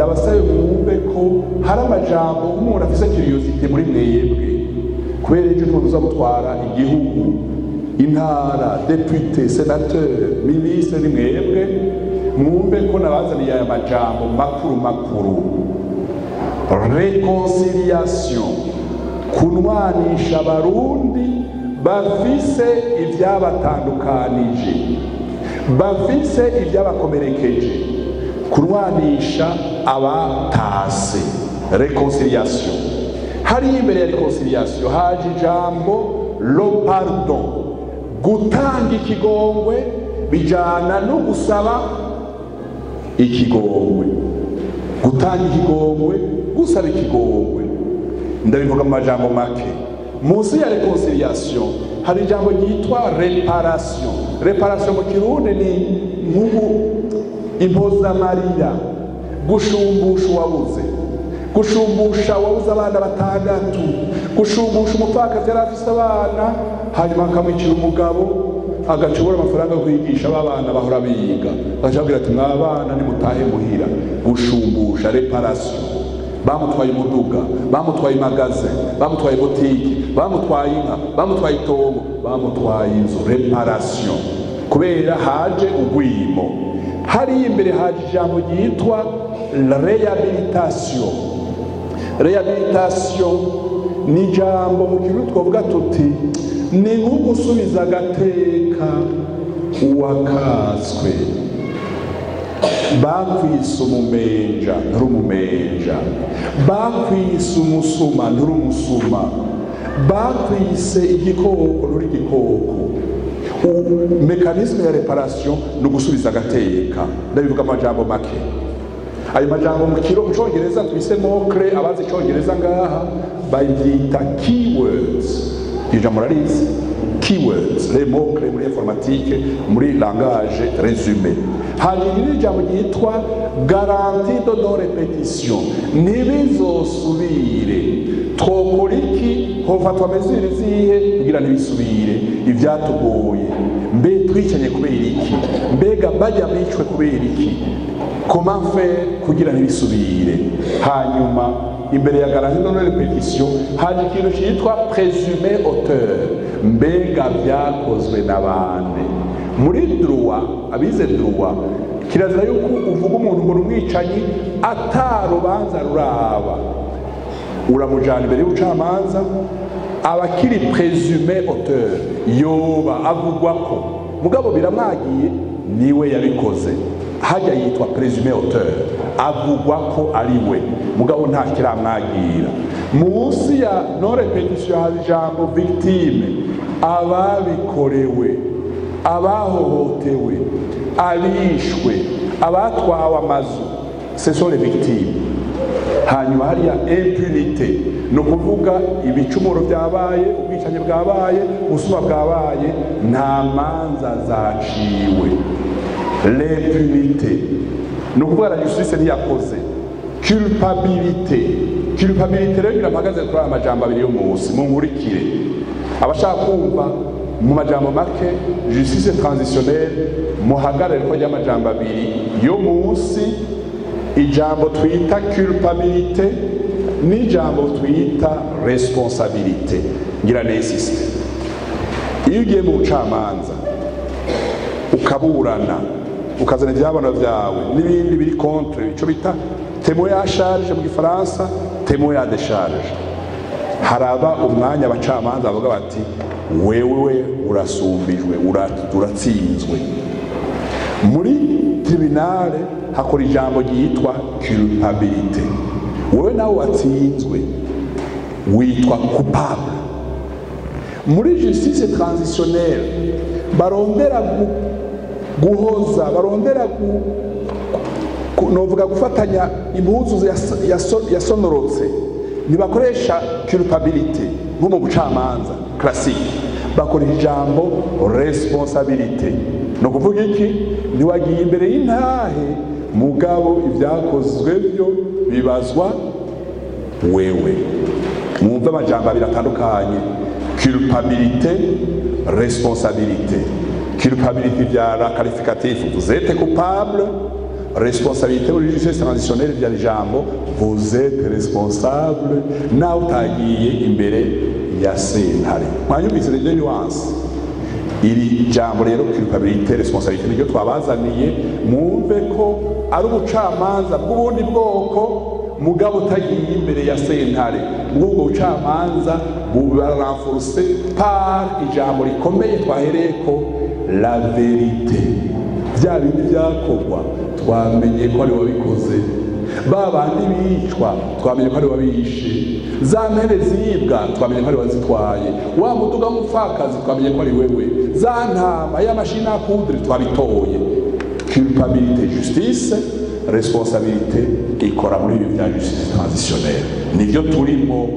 Ndabasabe mwumve ko hari amajambo umuntu afise curiosité muri mwebwe, kubera ejo niho muza gutwara igihugu, intara, député, sénateur, ministre, ni mwebwe. Mwumve ko nabazaniye aya majambo makuru makuru: réconciliation, kunwanisha Abarundi bafise ibyabatandukanije, bafise ibyabakomerekeje, kunwanisha abatase, réconciliation. Hariya imbere ya réconciliation haje ijambo le pardon, gutanga ikigongwe bijana no gusaba ikigongwe, gutanga ikigongwe, gusaba ikigongwe. Ndabivuga mu majambo make. Munsi ya réconciliation hari ijambo ryitwa réparation. Réparation mu Kirundi ni nk'ubu impozamarira, gushumbusha uwabuze, gushumbusha uwabuze abana batandatu, gushumbusha umupfakazi yari afise abana, hanyuma akamwicira umugabo, agacubura amafaranga yo kwigisha ba bana bahora biga, agaca ababwira ati: "Mwabana, nimutahe muhira." Gushumbusha, réparation. Bamutwaye umuduga, bamutwaye magasin, bamutwaye boutique, bamutwaye inka, bamutwaye itongo, bamutwaye inzu, réparation, kubera haje ugwimo. Hariya imbere haje ijambo ryitwa réhabilitation. Réhabilitation ni ijambo mu Kirundi twavuga tuti ni nko gusubiza agateka uwakatswe. Bakwise umumenja, nturi umumenja. Bakwise umusuma, nturi umusuma. Bakwise igikoko, nturi igikoko. Mécanisme ya réparation ni ugusubiza agateka. Ndabivuga amajambo make. Ayo majambo mu kiro mu Cyongereza twise mots-clés. Abazi Icyongereza ngaha babyita keywords. Iryo jambo murarizi, keywords, les mots clés muri informatique, muri langage résumé. Hanyuma irindi jambo ryitwa garantie de non répétition, ntibizosubire. Twokora iki? Hofatwa mesures zihe kugira ntibisubire? Ivyatugoye, mbe twicanye kubera iki? Mbega bajya bicwe kubera iki? Comment faire kugira ntibisubire? Hanyuma imbere ya garantie de non répétition haje ikintu cyitwa présumé auteur. Mbega byakozwe n'abande? Muri droit, abize droit, kirazira yuko uvuga umuntu ngo ni umwicanyi atarubanza ruraba. Uramujana imbere y'ubucamanza, abakiri présumé auteur, yoba avugwa ko mugabo biramwagiye niwe yabikoze. Hajya yitwa présumé auteur, avugwa ko ari we, mugabo nta kiramwagira. Munsi ya non répétition haba ijambo victime, ababikorewe, abahohotewe, abishwe, abatwawe amazu, ce sont les victimes. Hanyuma hariya impunité, ni ukuvuga ibicumuro byabaye, ubwicanyi bwabaye, ubusuma bwabaye, nta manza zaciwe, l'impunité, ni ukuvuga la justice ntiyakoze. Culpabilité. Culpabilité rero ngira mpagaze kuri aya majambo abiri y'umunsi. Munkurikire, abashaka kumva mu majambo make justice transitionnelle, muhagarare ko ry'amajambo abiri yo munsi: ijambo twita culpabilité n'ijambo twita responsabilité. Ngira n'insiste, iyo ugiye mu bucamanza ukaburana, ukazana ibyabona byawe n'ibindi biri contre, icyo bita témoin à charge mu Gifaransa, témoin à décharge, haraba umwanya abacamanza bavuga bati: "Wewe urasumbijwe, uratsinzwe." Muri tribunal hakora ijambo ryitwa culpabilité. Wewe nawe watsinzwe, witwa coupable. Muri justice transitionnelle barondera guhoza, barondera novuga gufatanya impuzu yasonorotse, ntibakoresha culpabilité nko mu bucamanza classique, bakoresha ijambo responsabilité. Ni ukuvuga iki? Ntiwagiye imbere y'intahe, mugabo ibyakozwe byo bibazwa wewe. Mwumve amajambo abiri atandukanye: culpabilité, responsabilité. Culpabilité byara qualificatif, vous êtes coupable. Responsabilité muri justice transitionnelle, vya ijambo vous êtes responsable nawe utagiye imbere ya sentare. Mwanyumvise les nuances? Iri jambo rero, culpabilité, responsabilité, niryo twabazaniye. Mwumve ko ari ubucamanza bw'ubundi bwoko, mugabo utagiye imbere ya sentare. Bw'ubwo bucamanza buba renforcé par ijambo rikomeye twahereye ko, la vérité. Bya bindi byakorwa, twamenye ko ari wabikoze. Ba bandi bicwa, twamenye ko ari wabishe. Za mpene zibwa, twamenye ko ari wazitwaye. Wa muduga w'umupfakazi, twamenye ko ari wewe. Za ntama y'ama machines à coudre, twabitoye. Culpabilité, justice, responsabilité ikora muri ibi bya justice transitionnelle, nibyo turimo.